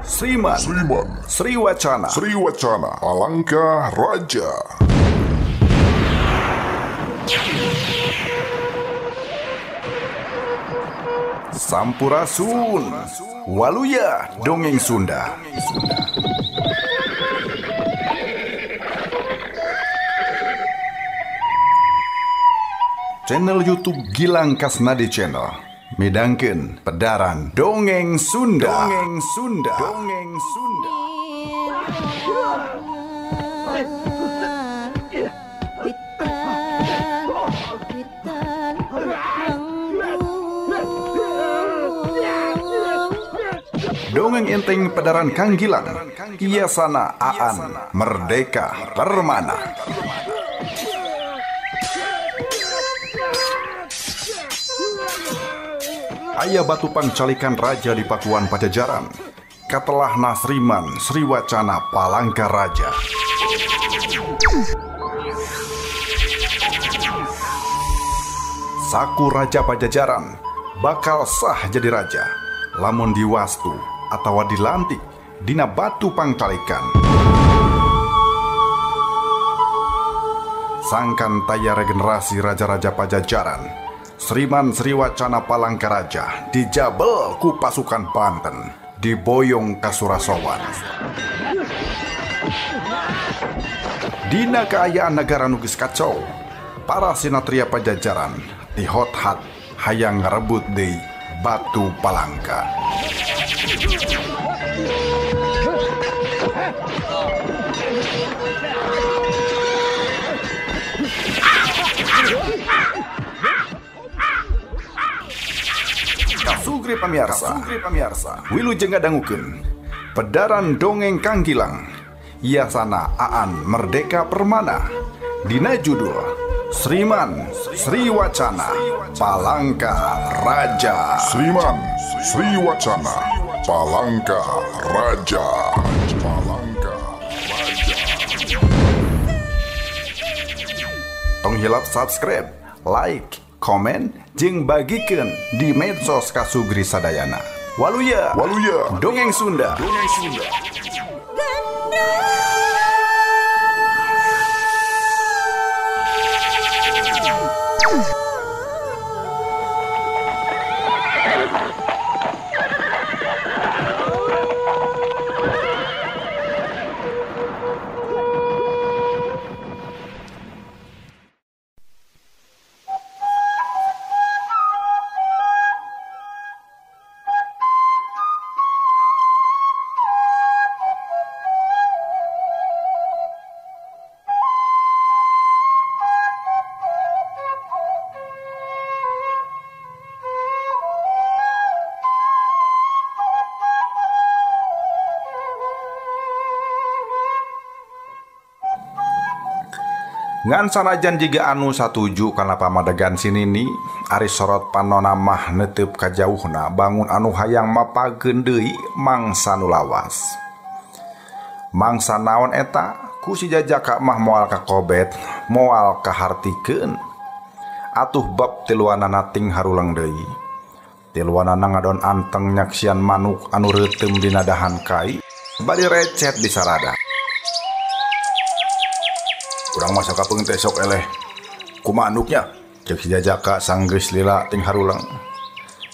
Sriman, Sriwacana, Sriwacana, Palangka Raja. Sampurasun, Waluya Dongeng Sunda. Channel YouTube Gilang Kasnadi Channel midangkeun pedaran Dongeng Sunda. Dongeng Sunda. Dongeng Sunda. Dongeng enteng pedaran Kang Gilang, Iasana Aan Merdeka Permana. Aya batu pangcalikan raja di Pakuan Pajajaran. Katelah Nasriman Sriwacana Palangka Raja. Saku Raja Pajajaran bakal sah jadi raja lamun diwastu atawa dilantik dina batu pangcalikan. Sangkan taya regenerasi raja-raja Pajajaran, Sriman Sriwacana Palangka Raja dijabel ku pasukan Banten, diboyong ka Surasowan. Dina kaayaan negara nu geus kacau, para sinatria Pajajaran dihot-hat hayang ngarebut deui Batu Palangka. Kasugri pamirsa, wilujeng ngadangukeun pedaran dongeng Kang Gilang, Iasana Aan Merdeka Permana, dina judul Sriman Sriwacana Palangka Raja. Sriman Sriwacana Palangka Raja. Palangka Raja. Tong hilap subscribe, like, komen, jeung bagikeun di medsos Kasugri sadayana. Waluya, Waluya, Dongeng Sunda. Dongeng Sunda. Ngan sanajan jiga anu satuju kana pamadegan si Nini, ari sorot panona mah neteup ka jauhna bangun anu hayang mapageun deui mangsa nu lawas. Mangsa naon eta ku si jajaka mah moal kakobet, moal kahartikeun. Atuh bab tiluanana ting haruleng deui. Tiluanana ngadon anteng nyaksian manuk anu reuteum dina dahan kai, bari recet di sarada. Urang masa kapeung teh sok eleh ku manuknya, ceuk si jajaka sanggeus lila ting haruleng.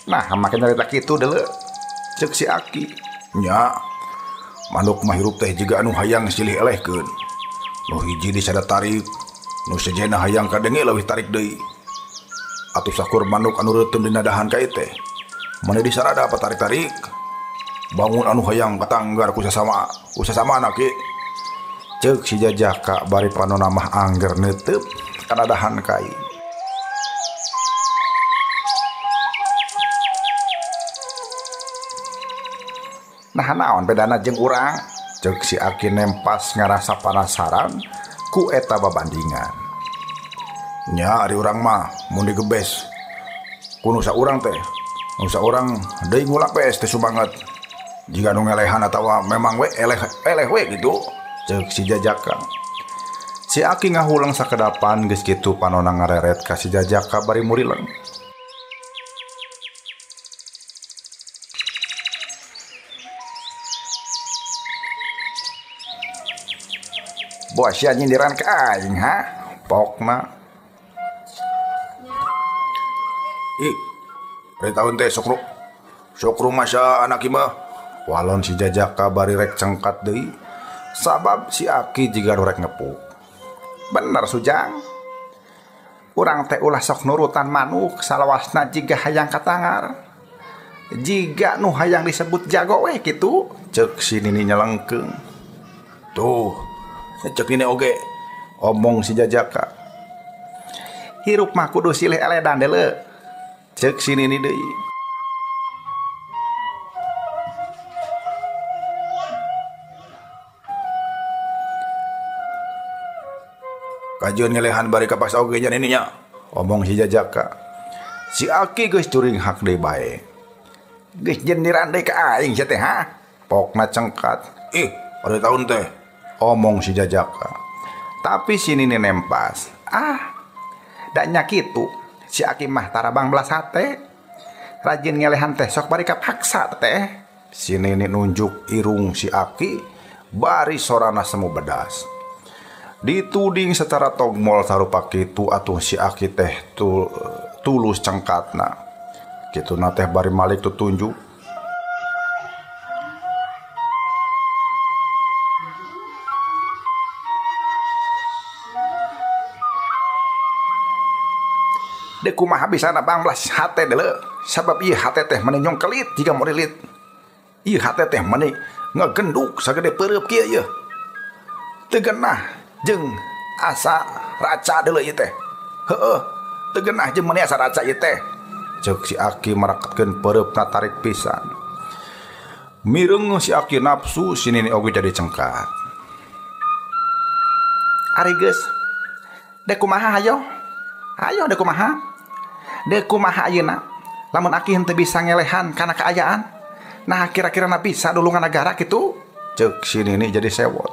Nah, make nyarita kitu deuleu, ceuk si Aki. Nya, manuk mah hirup teh jiga anu hayang silih elehkeun. Nu hiji disada tarik, nu sejenna hayang kadenge leuwih tarik deui. Atuh sakur manuk anu reuteum dina dahan kai teh, mane disarada apa tarik-tarik. Bangun anu hayang katanggar ku sasama, ku sasamana ki. Ceuk si jajaka bari panona mah angger neuteub kana dahan kai. Nah naon bedana jeung urang? Ceuk si Aki nempas ngarasa panasaran ku eta babandingan. Nya ari urang mah mun digebes ku nu saurang teh, nu saurang deui ngulak bees teh sumanget. Jiga nu ngelehan atawa memang we eleh eleh we gitu. Ceuk si jajaka. Si Aki ngahulang sakedapan geus kitu panona ngareret ka si jajaka bari murileng. Boa sia nyindiran ka aing ha? Pokna. Ih, ari tahun teh sok sok rumasa anak imah. Walon si Jajaka bari rek cengkat deui. Sabab si Aki jiga nu rek ngepuk. Bener Sujang. Urang teh ulah sok nurutan manuk salawasna jiga hayang katangar. Jiga nu hayang disebut jago weh kitu. Ceuk si Nini nyelengkeung. Tuh, cek Nini oge. Omong si Jajaka. Hirup mah kudu silih eledan deuleu. Ceuk si Nini deui. Kajeun ngelehan bari kapas oge nya Nini nya. Omong si Jajaka. Si Aki geus curing hak deui bae. Geus jendiran deui ka aing sia teh ha. Pokna cengkat. Ih, ada tahun teh. Omong si Jajaka. Tapi si Nini nempas. Ah, daknya kitu. Si Aki mah tarabang belas hate. Rajin ngelehan teh sok bari kapaksa teh. Si Nini nunjuk irung si Aki bari sorana semu bedas. Dituding secara togmol sarupa kitu atuh si Aki teh tulus cengkatna. Kituna teh bari malik tutunjuk. Dek kumaha bisana banglas hate deuleu. Sabab ieu hate teh meni nyongkelit jiga morilit. Ieu hate teh meni ngagenduk sagede peureub kieu ieu. Teu genah jeung asa raca deuleu ieu teh. Heueuh, teu genah jeung meni asa raca ieu teh. Ceuk si Aki maraketkeun peureupna tarik pisan. Mireung si Aki nafsu, si Nini oge jadi cengkat. Ari geus. Dek kumaha hayo? Hayo dek kumaha? Dek kumaha ayeuna? Lamun Aki henteu bisa ngelehan kana kaayaan. Nah kira-kira na bisa dulungan nagara kitu? Ceuk si Nini jadi sewot.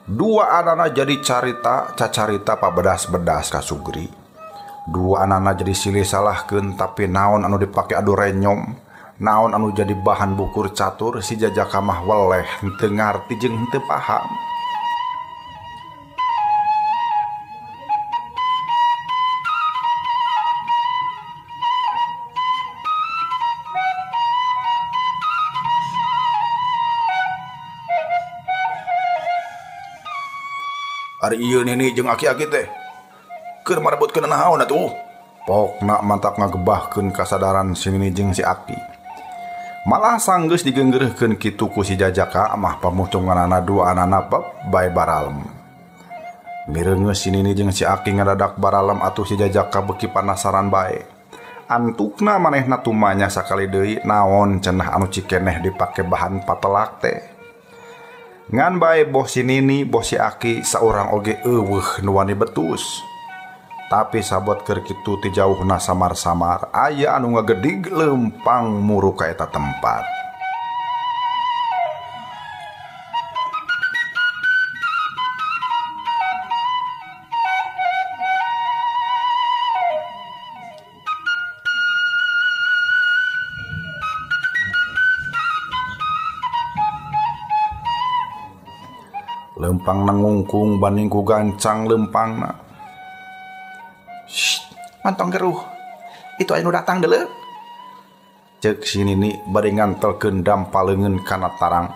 Dua anana jadi carita cacarita pabedas-bedas ka Sugri. Dua anana jadi silih salahkeun tapi naon anu dipake adu renyom, naon anu jadi bahan bukur catur si Jajaka mah weleh henteu ngarti jeung henteu paham. Ari ieu Nini jeung aki-aki teh keur marebutkeun naon atuh? Pokna mantak ngagebahkeun kasadaran si Nini jeung si Aki. Malah sanggeus digeunggeureuhkeun kitu ku si Jajaka mah pamutunganana dua anana bab bae baralem. Mireungeus si Nini jeung si Aki ngadadak baralem atuh si Jajaka beuki panasaran bae. Antukna manehna tumanya sakali deui naon cenah anu cikeneh dipake bahan patelak teh. Ngan bae boh si Nini boh si Aki saurang oge eueuh nu wani betus. Tapi sabot keur kitu ti jauhna samar-samar aya anu ngagedig leumpang muru ka eta tempat. Lempang nangungkung banding ku gancang lempangna. Shh, mantong geruh. Itu aya nu datang deuleu. Ceuk si Nini bari ngantelkeun dampaleungeun kana tarang.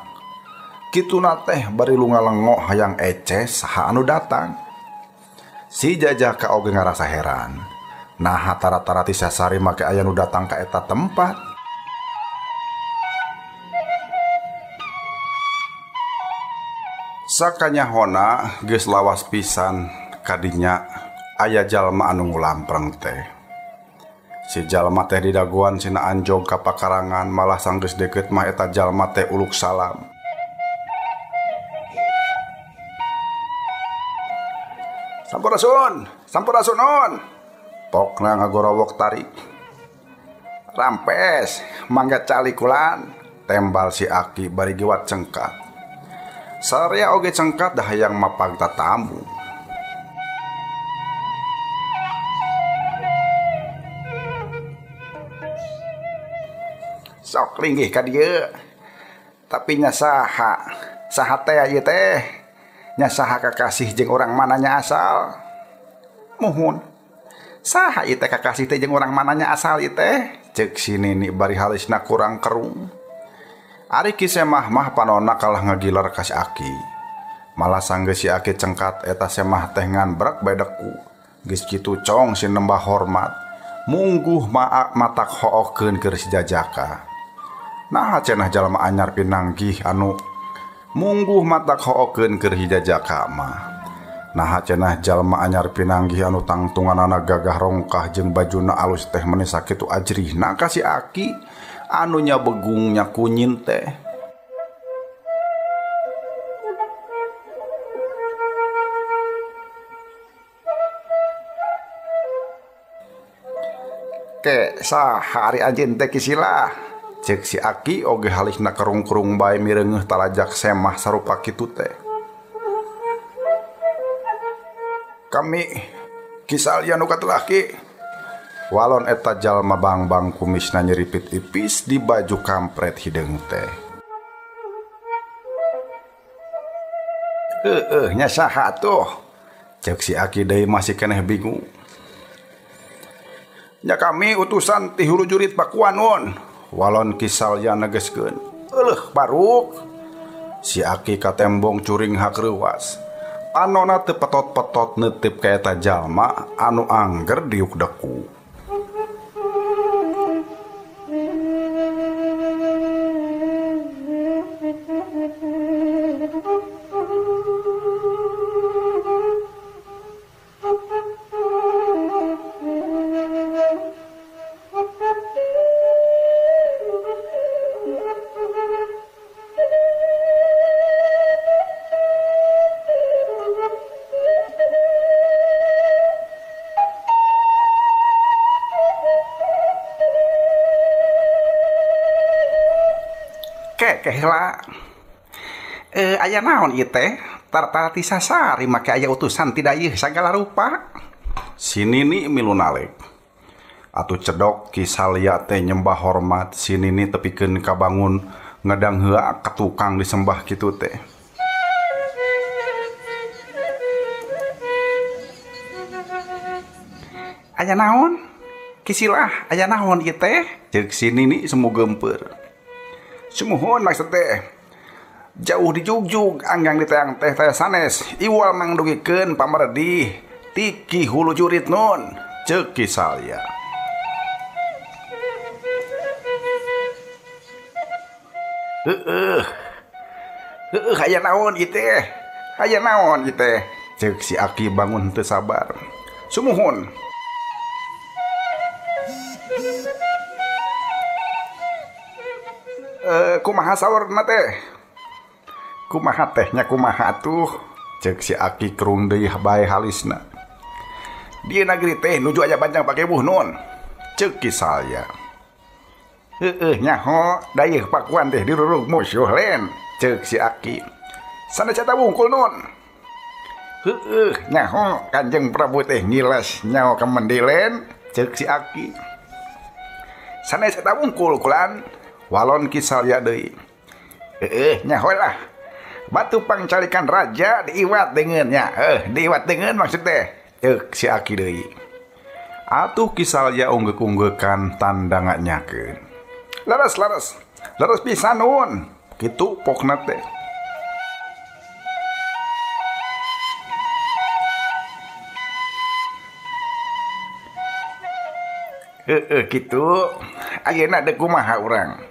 Kituna teh bari lunga-lengo hayang eces saha anu datang. Si Jajaka oge ngarasa heran. Naha tara-tara ti sasari make aya nu datang ka eta tempat. Sakanyahona geus lawas pisan kadinya aya jalma anu ngulampreng teh. Si jalma teh didagoan sina anjog ka pakarangan malah sanggeus deukeut mah eta jalma teh uluk salam. Sampurasun, sampurasun on. Pokna ngagorowok tarik. Rampes, mangga calikulan, tembal si Aki bari giwat cengkat. Sarya oge cengkat dah hayang mapag tatamu. Sok linggih ka dieu. Tapi nya saha? Saha teh ieu teh? Nya saha kakasih jeung urang mananya asal? Muhun. Saha ieu teh kakasih teh jeung urang mananya asal ieu teh? Ceuk si Nini bari halisna kurang kerung. Ari Ki Semah mah panonna kalah ngagilar ka si Aki. Malah sanggeus si Aki cengkat eta Semah teh nganbrek bedeku. Geus kitu cong si nembah hormat. Mungguh maak matak hookeun keur si Jajaka. Nah cenah jalma anyar pinanggih anu mungguh matak hookeun keur si Jajaka mah. Nah cenah jalma anyar pinanggih anu tangtunganana gagah rongkah jeung bajuna alus teh meni sakitu ajrihna ka si Aki anu nya begungnya kunyin teh. Ke saha ari anjeun teh kisilah? Ceuk si Aki oge halisna kerung-kerung bae mireungeuh talajak Semah sarupa kitu teh. Kami Ki Salya nu katelah Ki. Walon eta jalma bang-bang kumisna nyeripit ipis di baju kampret hideung teh. Heueuh nya saha atuh? Ceuk si Aki deui masih keneh bingung. Nya kami utusan ti hulu jurit Pakuan won. Walon Ki Salya negeskeun. Euleuh baruk. Si Aki katembong curing hak reuwas. Panona teu petot-petot neuteup ka eta jalma anu angger diuk deku. Kehela aya naon ieu teh tarta ti sasari make aya utusan ti dayeuh sagala rupa. Si Nini milu nalek. Atuh cedok Ki Salya teh nyembah hormat si Nini tepikeun ka bangun ngedang heula ka tukang disembah kitu teh. Aya naon? Kisilah aya naon ieu teh? Ceuk si Nini semu geumpeur. Sumuhun maksud teh jauh dijugjug anggang di teang teh teh sanes iwal mangdugikeun pamerdih ti Ki Hulu Jurit nun. Ceuk Ki Salya. Heueuh heueuh aya naon ieu teh? Aya naon ieu teh? Ceuk si Aki bangun teu sabar. Sumuhun. Kumaha saurna teh? Kumaha teh nya kumaha atuh? Ceuk si Aki kerung deui bae halisna. Di nagri teh nuju aya banjang pakebuh nun. Ceuk Ki Salya. Heueuh nyaho dayeuh Pakuan teh dirurug musuh len. Ceuk si Aki. Sanes eta wungkul nun. Heueuh nyaho Kanjeng Prabu teh ngiles nyaho kemendilen. Ceuk si Aki. Sanes eta wungkul kulan. Walon Ki Salya deui. Heueuh nyaho lah. Batu pangcalikan raja diiwat deungeun nya. Diiwat deungeun maksud teh. Ceuk si Aki deui. Atuh Ki Salya unggeuk-unggeukan tanda nganyakeun. Leres leres. Leres pisan nuhun. Kitu pokna teh. Heueuh kitu. Ayeuna deuk kumaha urang?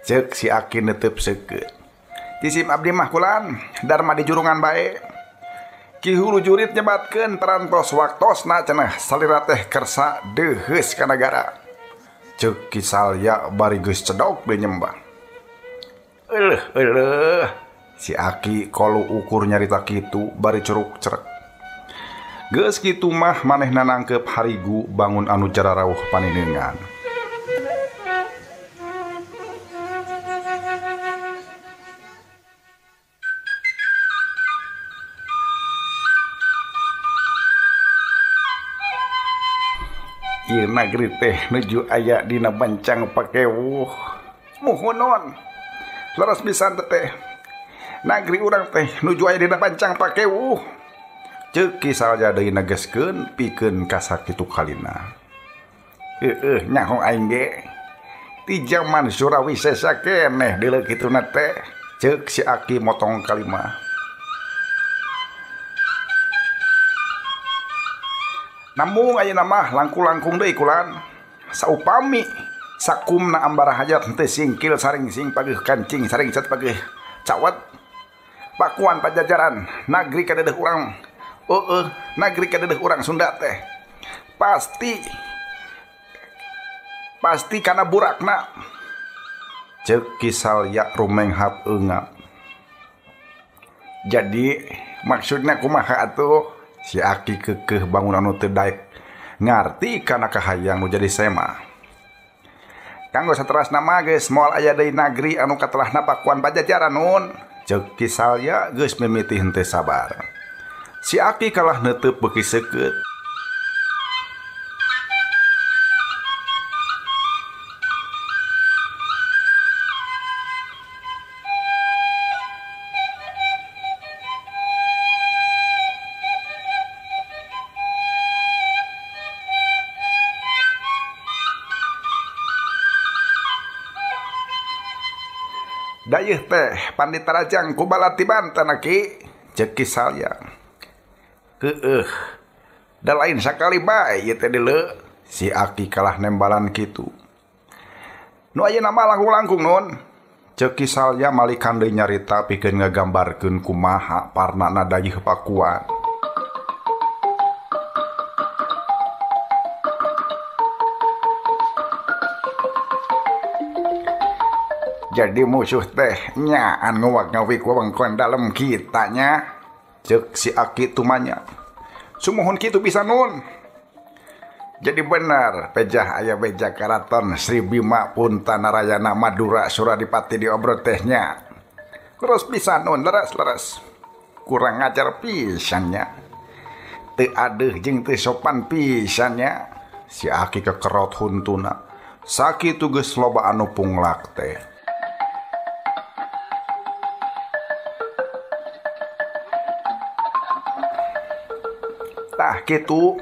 Ceuk si Aki netep seukeut. Tisim abdi mah kulan darma di jurungan bae. Ki Hulu Jurit nyebatkeun parantos waktosna cenah salira teh kersa deuheus ka nagara. Ceuk Ki Salya bari geus cedok deui nyembah. Euleuh euleuh. Si Aki kolu ukur nyarita kitu bari curuk cerek. Geus kitu mah manehna nangkep harigu bangun anu jararauh panineungan. Ieu nagri teh nuju aya dina bancang pakewuh. Muhun nun. Leres pisan teh. Nagri urang teh nuju aya dina pancang pakewuh. Ceuk Ki Salya deui negeskeun pikeun kasakitu kalina. Heueuh nyaho aing ge. Ti jaman Surawisesa keneh deuleu kituna teh. Ceuk si Aki motong kalima. Namung ayeuna mah langkung-langkung deui kulan. Saupami sakumna ambara hajat henteu singkil saring sing pageuh kancing saring cat pageuh cawat. Pakuan Pajajaran nagri kadeudeung urang. Heueuh, nagri kadeudeung urang Sunda teh. Pasti kana burakna. Ceuk Ki Salya rumenghap eungap. Jadi maksudna kumaha atuh? Si Aki kekeh bangun anu teu daek ngarti kana kahayang nu jadi sema. Kanggo saterasna mah geus moal aya deui nagri anu katelahna Pakuan Pajajaran nun. Ceuk Ki Salya geus mimiti henteu sabar. Si Aki kalah neuteub beuki seukeut. Dayeuh teh Pandita Rajang ku balati Banten Aki. Ceuk Ki Salya. Heueuh. Da lain sakali bae ieu teh deuleu. Si Aki kalah nembalan kitu. Nu ayeuna mah langkung-langkung nun. Ceuk Ki Salya malikan deui nyarita pikeun ngagambarkeun kumaha parnana dayeuh Pakuan. Jadi musuh teh nyaan nguwak-ngawik wewengkon dalem kitanya. Ceuk si Aki tumanya. Sumuhun kitu bisa nun. Jadi benar pejah aya beja karaton Sri Bima Punta Narayana Madura Suradipati diobrol tehnya. Leres pisan nun, leres-leres. Kurang ajar pisannya. Teu adeuh jeung teu sopan pisannya. Si Aki kekerot huntuna. Sakitu geus loba anu punglak teh. Tah kitu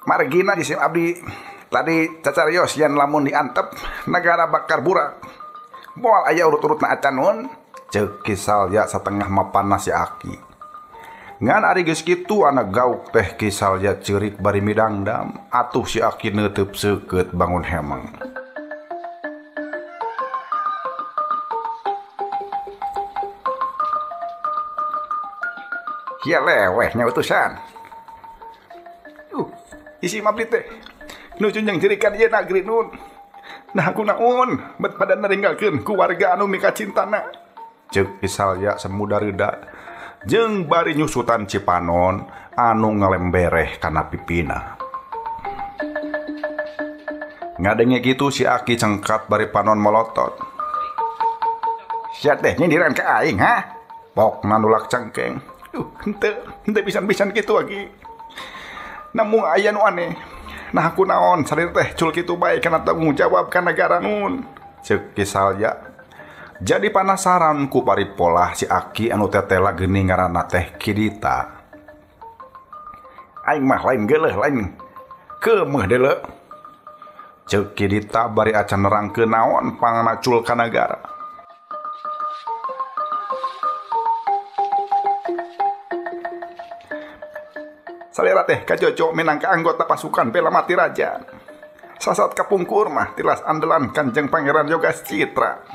margina di abdi tadi cacarios yen lamun diantep negara bakar burak moal aya urut-urutna acan nun. Ceuk Ki Salya satengah mapana si Aki. Ngan ari geus kitu anak gauk teh Ki Salya ceurik bari midangdam atuh si Aki neuteub seukeut bangun hemeng. Kia lewehnya utusan. Isi mabdi teh nuju jeung cirikan ieu nagri nun. Nah aku naon bet pada naringgalkeun ku warga anu mika cintana. Ceuk Ki Salya semuda reda jeung bari nyusutan cipanon anu ngalembereh kana pipina. Ngadenge kitu si Aki cengkat bari panon molotot. Sia teh nyindiran ka aing ha? Pokna nulak cengkeng. Henteu pisan-pisan kitu lagi. Namun aya nu aneh. Nah aku naon salir teh cul kitu bae kana tanggung jawab ka nagara nun. Ceuk Ki Salya. Jadi panasaran ku paripolah si Aki anu tetela geuning ngaranna teh Kidita. Aing mah lain geuleuh lain keumeuh deuleu. Ceuk Kidita bari acan nerangkeun naon pangna cul ka nagara. Salira teh kajojo minangka anggota pasukan bela mati raja. Sasat kapungkur mah tilas andalan Kanjeng Pangeran Yogas Citra.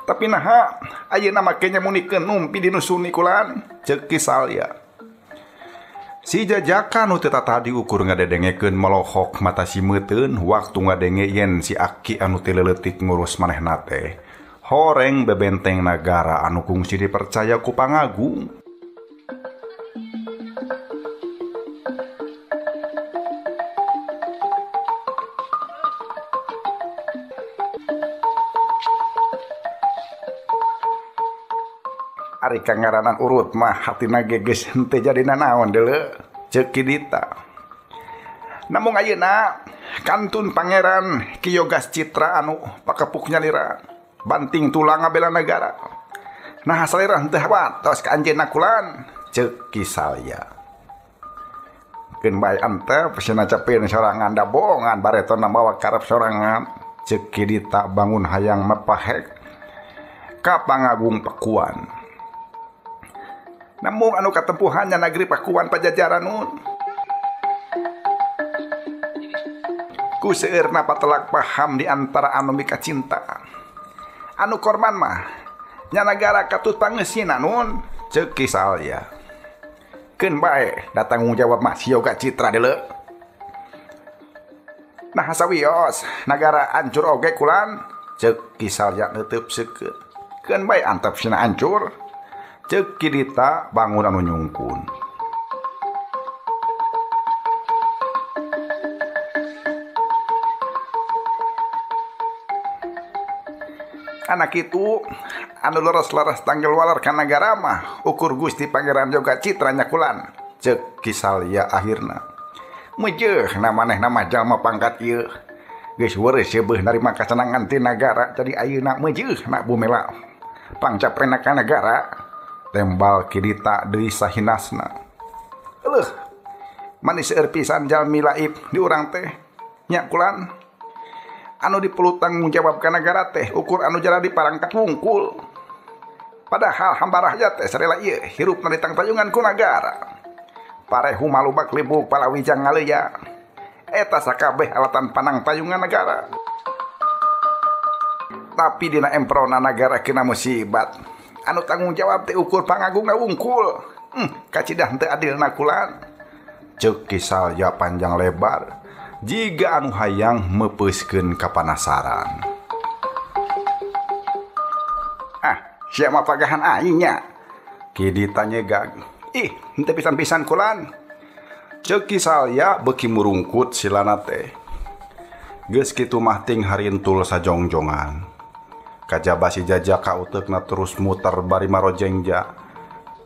Tapi naha ayeuna make nya munikeun numpi dinu Suni kulan. Ceuk Ki Salya. Si jajaka nu teu tadi ukur ngadedengekeun melohok mata si meuteun waktu ngadenge yen si Aki anu teu leutik ngurus manehna teh. Horeng bebenteng nagara anu kungsi dipercaya ku pangagung. Ari kangaranan urut mah hatina ge geus henteu jadi nanaon deuleu. Ceuk Kidita. Namung ayeuna kantun Pangeran Ki Yogas Citra anu pakepuk nyalira. Banting tulang ngabela negara. Nah salira henteu hawatos ka anjeunna kulan. Ceuk Ki Salya. Keun bae antep sina cepin sorangan da bohongan baretona mawa karep sorangan. Ceuk Ki Dita bangun hayang mapahek ka Pangagung Pakuan. Namun anu katempuhannya negeri Pakuan Pajajaran nun. Ku seueurna patelak paham di antara anu mika cinta. Anu korban mah nya nagara katut pangeusina nun. Ceuk Ki Salya. Keun bae da tanggung jawab mah si Yoga Citra deuleu. Nah sawios nagara hancur oge kulan. Ceuk Ki Salya neuteub seukeut. Keun bae antep sina hancur. Ceuk Ki Dita bangun anu nyungkun. Anak itu anu leres-leres tanggel waler ka nagara mah ukur Gusti Pangeran Yoga Citra nyakulan. Ceuk Ki Salya akhirna. Mejeuh na manehna mah jalma pangkat ieu. Geus weureuh seubeuh narima kasenangan ti nagara jadi ayeuna mejeuh na bumela pangcaprena ka nagara. Tembal Ki Dita deui sahinasna. Eueuh manis seueur pisan jalmi laib di urang teh nya kulan. Anu diperlu tanggung jawab ka nagara teh ukur anu jaradi parangkat wungkul. Padahal hamba rakyat teh sarela ieu hirupna ditangtayungan ku nagara. Parehu malubak libuk palawijang ngaleya. Eta sakabeh alatan panangtayungan nagara. Tapi dina emprona nagara kena musibat. Anu tanggung jawab teh ukur pangagungna wungkul. Kacidah teu adilna kulan. Ceuk Ki Salya panjang lebar. Jiga anu hayang meupeuskeun kapanasaran. Ah, sia mah pagahan aing nya. Ki Dita nyegag. Ih, henteu pisan-pisan kulan. Ceuk Ki Salya beuki murungkut silana teh. Geus kitu mah ting harintul sajongjongan. Kajaba si Jajaka uteukna terus muter bari marojengja.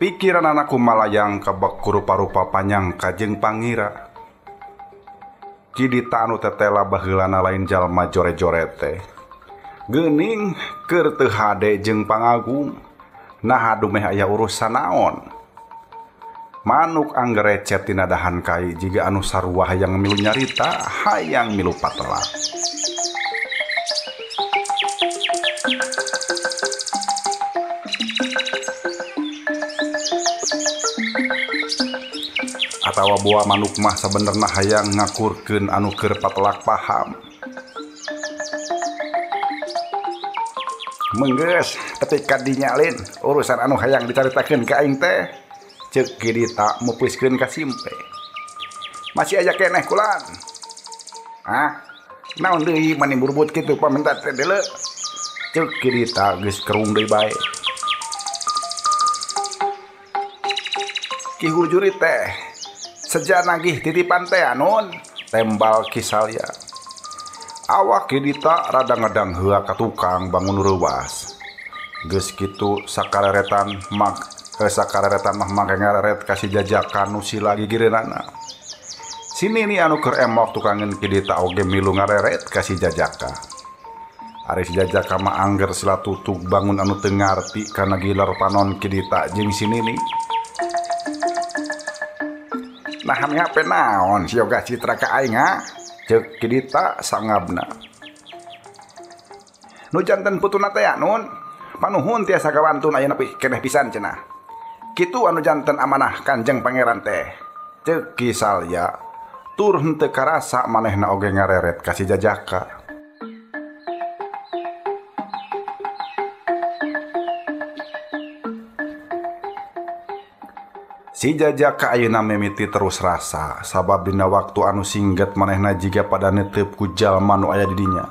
Pikiranana kumalayang kabek ku rupa-rupa panyangka jeung pangira. Ki Dita anu tetela baheulana lain jalma jore-jore teh. Geuning keur teu hade jeung pangagung. Naha dumeh aya urusan naon. Manuk anggerecet tina dahan kai jiga anu sarua hayang milu nyarita, hayang milu patelak. Atawa boa manuk mah sabenerna hayang ngakurkeun anu keur patelak paham. Menggeus tepi ka dinya lin urusan anu hayang dicaritakeun ka aing teh. Ceuk Ki Dita mupiskeun ka simpe. Masih aya keneh kulan. Hah? Naon deui mani burbut kitu pamenta teh deuleu. Ceuk Ki Dita geus kerung deui bae. Ki Hurjuri teh seja nagih titipan teh anun tembal Ki Salya. Awak Ki Dita rada ngedang heula ka tukang bangun reuwas. Geus kitu sakareretan mak sakareretan mah mangke ngareret ka si Jajaka nu sila gigireunana. Sini ni anu keur emok tukangeun Ki Dita oge milu ngareret ka si Jajaka. Ari si Jajaka mah angger sila tutug bangun anu teu ngarti kana gilar panon Ki Dita jeung si Nini. Nah ngape naon si Yoga Citra ka aing ha? Ceuk Ki Dita sangabna. Nu janten putuna teh nun, panuhun tiasa kawantun ayeuna keneh pisan cenah. Kitu anu janten amanah Kanjeng Pangeran teh. Ceuk Ki Salya tur henteu karasa manehna oge ngareret ka si Jajaka. Si Jajaka ayeuna mimiti terus rasa sabab dina waktu anu singget manehna jiga pada neteup ku jalma nu aya di dinya.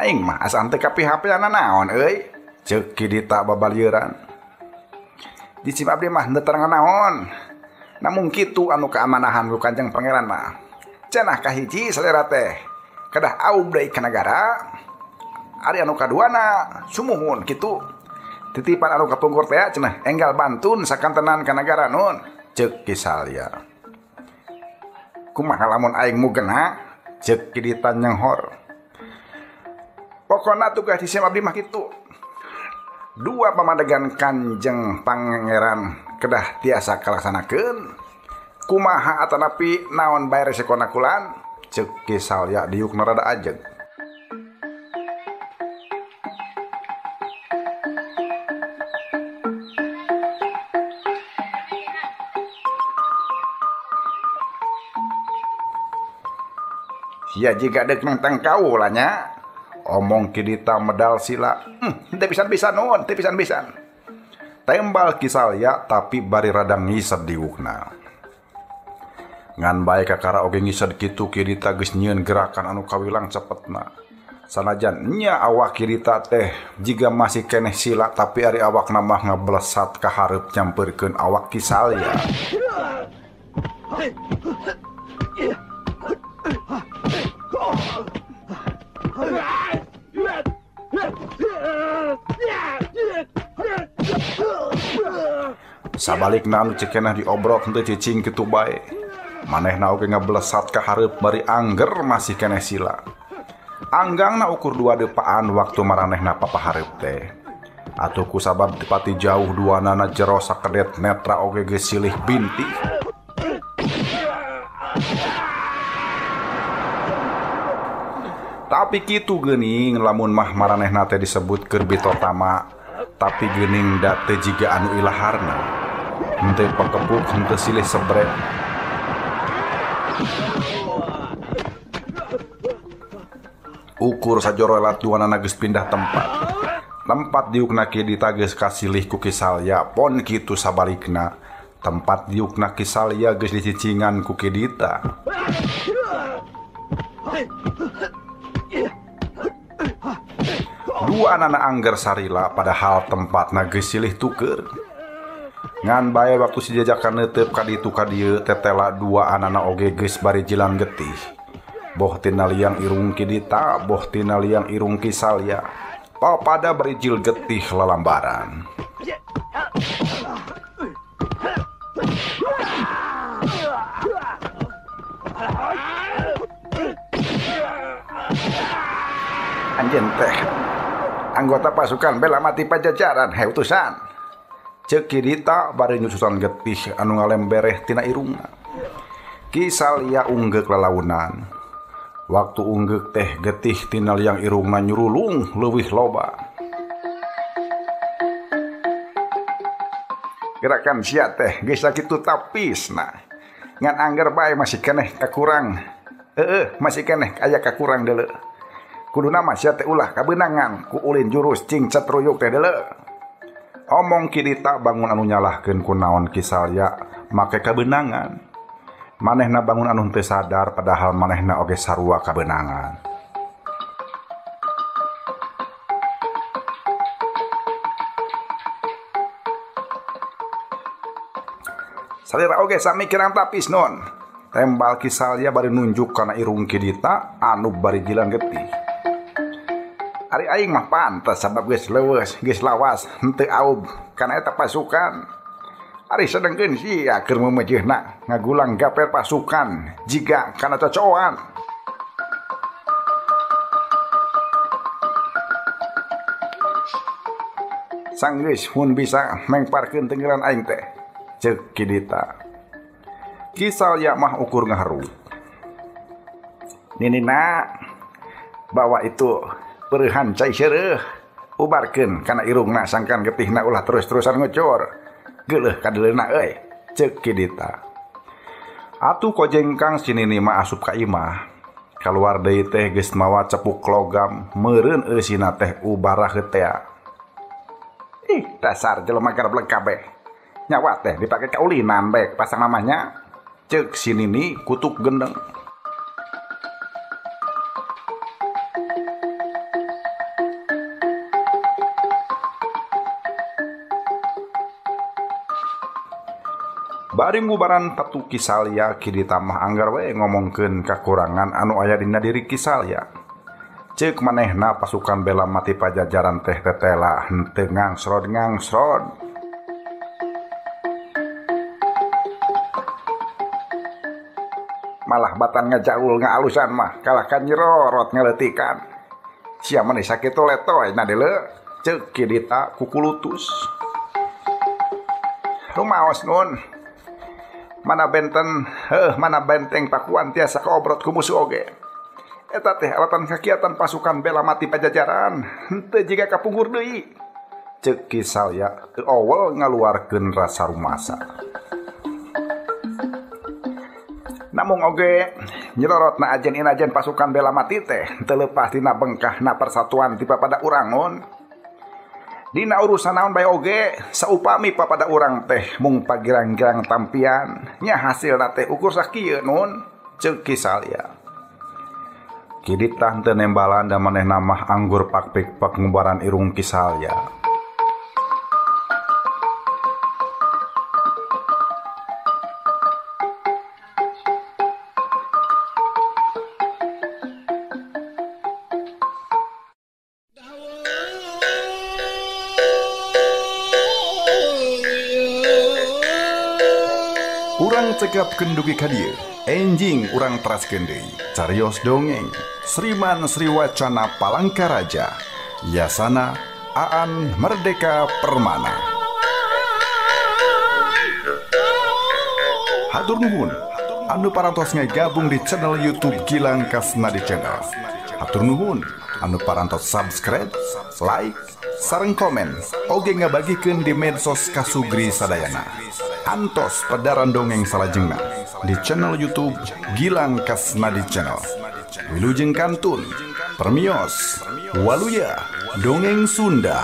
Aing mah asa henteu kapihapeana naon euy. Ceuk Ki Dita babalieran. Di sim abdi mah henteu terang naon. Namun kitu anu kaamanahan ku Kanjeng Pangeran mah. Cenah kahiji salera teh kedah aub deui ka nagara. Ari anu kaduana sumuhun kitu. Titipan anu kapungkur teh cenah enggal bantun sakantenan ka nagara nun. Ceuk Ki Salya. Kumaha lamun aing mugena? Ceuk Ki Dita nyenghor. Pokona tugas di abdi mah kitu. Dua pamadegan Kanjeng Pangeran kedah tiasa kalaksanakeun. Kumaha atanapi naon bae resikona kulan? Ceuk Ki Salya diukna rada ajeg. Sia jiga deuk nangtang kaula nya. Omong Ki Dita medal sila. Teu pisan-pisan nuhun, teu pisan-pisan. Tembal Ki Salya tapi bari rada ngised diukna. Ngan bae kakara oge ngised kitu Ki Dita geus nyieun gerakan anu kawilang cepetna. Sanajan nya awak Ki Dita teh jiga masih keneh sila tapi ari awakna mah ngablesat ka hareup nyampeurkeun awak Ki Salya. Sabalikna anu cekenah diobrok henteu cicing kitu bae. Manehna oge ngablesat ka hareup bari angger masih keneh sila. Anggangna ukur dua depaan waktu maranehna papahareup teh. Atuh kusabab tepati jauh duanana jero sakedet netra oge geus silih bintih. Tapi kitu geuning lamun mah maranehna teh disebut keur bitotama, tapi geuning da teu jiga anu ilaharna. Henteu pakepuk henteu silih sebrek. Ukur sajorolat duanana geus pindah tempat. Tempat diukna Ki Dita geus kasilih ku Ki Salya, pon kitu sabalikna. Tempat diukna Ki Salya geus dicicingan ku Ki Dita. Dua anana angger sarila padahal tempatna geus silih tuker. Ngan bae waktu si jajakan neuteup ka ditu ka dieu tetela dua anana oge geus bari jilang getih. Boh tina liang irung Ki Dita, boh tina liang irung Ki Salya. Papada bari jil getih lalambaran. Anjeun teh anggota pasukan bela mati Pajajaran, he utusan. Ceuk Ki Dita bari nyususan getih anu ngalembereh tina irungna. Ki Salya unggeuk lalaunan. Waktu unggeuk teh getih tina liang irungna nyurulung leuwih loba. Gerakan sia teh geus sakitu tapisna. Ngan angger bae masih keneh kakurang. Heueuh, masih keneh aya kakurang deuleu. Kuduna mah sia teh ulah kabeunangan ku ulin jurus cingcet ruyuk teh deuleu. Omong Ki Dita bangun anu nyalahkeun ku naon Ki Salya make kabeunangan. Manehna bangun anu teu sadar padahal manehna oge sarua kabeunangan. Salira oge sami kirang tapis non. Tembal Ki Salya bari nunjuk kana irung Ki Dita anu bari jilang getih. Ari aing mah pantes sabab geus leuweus, geus lawas, henteu aub kana eta pasukan. Ari sedengkeun sia keur meumeujeuna ngagulang gaper pasukan jiga kana cocoan. Sanggeus mun bisa mengparkeun tenggelan aing teh. Ceuk Ki Dita. Ki Salya mah ukur ngaharu. Ninina bawa itu peureuhan cai seureuh ubarkeun kana irungna sangkan getihna ulah terus-terusan ngucur. Geuleuh kadeuleuna euy, ceuk Ki Dita. Atuh kojengkang si Nini mah asup ka imah. Kaluar deui teh geus mawa cepuk logam meureun eusina teh ubarah tea. Ih, dasar jelema garblek kabeh. Nyawa teh dipake kaulinan bae pasang mamahnya. Ceuk si Nini kutuk gendeng. Bari ngubaran patu Ki Salya Ki Dita mah anggar we ngomongkeun kakurangan anu aya dina diri Ki Salya. Ceuk manehna pasukan bela mati Pajajaran teh tetela henteu ngangsrod-ngangsrod. Malah batan ngajaul ngaalusan mah kalahkan nyerorot ngaleutikan. Sia mah sakitu letoy na deuleu ceuk Ki Dita kukulutus. Rumaos nun. Mana benten heuh mana benteng Pakuan tiasa kaobrot ku musuh oge. Eta teh alatan kakiatan pasukan bela mati Pajajaran henteu jiga kapungkur deui. Ceuk Ki Salya teu owel ngaluarkeun rasa rumasa. Namung oge nyelorotna ajen inajen pasukan bela mati teh teu leupas tina bengkahna persatuan ti papada urang mun. Dina urusan naon bae oge saupami papada urang teh mung pagirang-girang tampian nya hasilna teh ukur sakieu nun ceuk Ki Salya. Ki Dita teu nembalan da manehna mah anggur pakpik-pak ngubaran irung Ki Salya. Urang cekapkeun dugi ka dieu, enjing urang teraskeun deui. Carios dongeng, Sriman Sriwacana Palangkaraja, Yasana Aan Merdeka Permana. Hatur nuhun, anu parantos ngagabung di channel YouTube Gilang Kasnadi Channel. Hatur nuhun, anu parantos subscribe, like, sareng komen, oge ngabagikeun di medsos kasugri sadayana. Antos pedaran dongeng salajengna di channel YouTube Gilang Kasnadi Channel. Wilujeng kantun, permios, waluya, dongeng Sunda.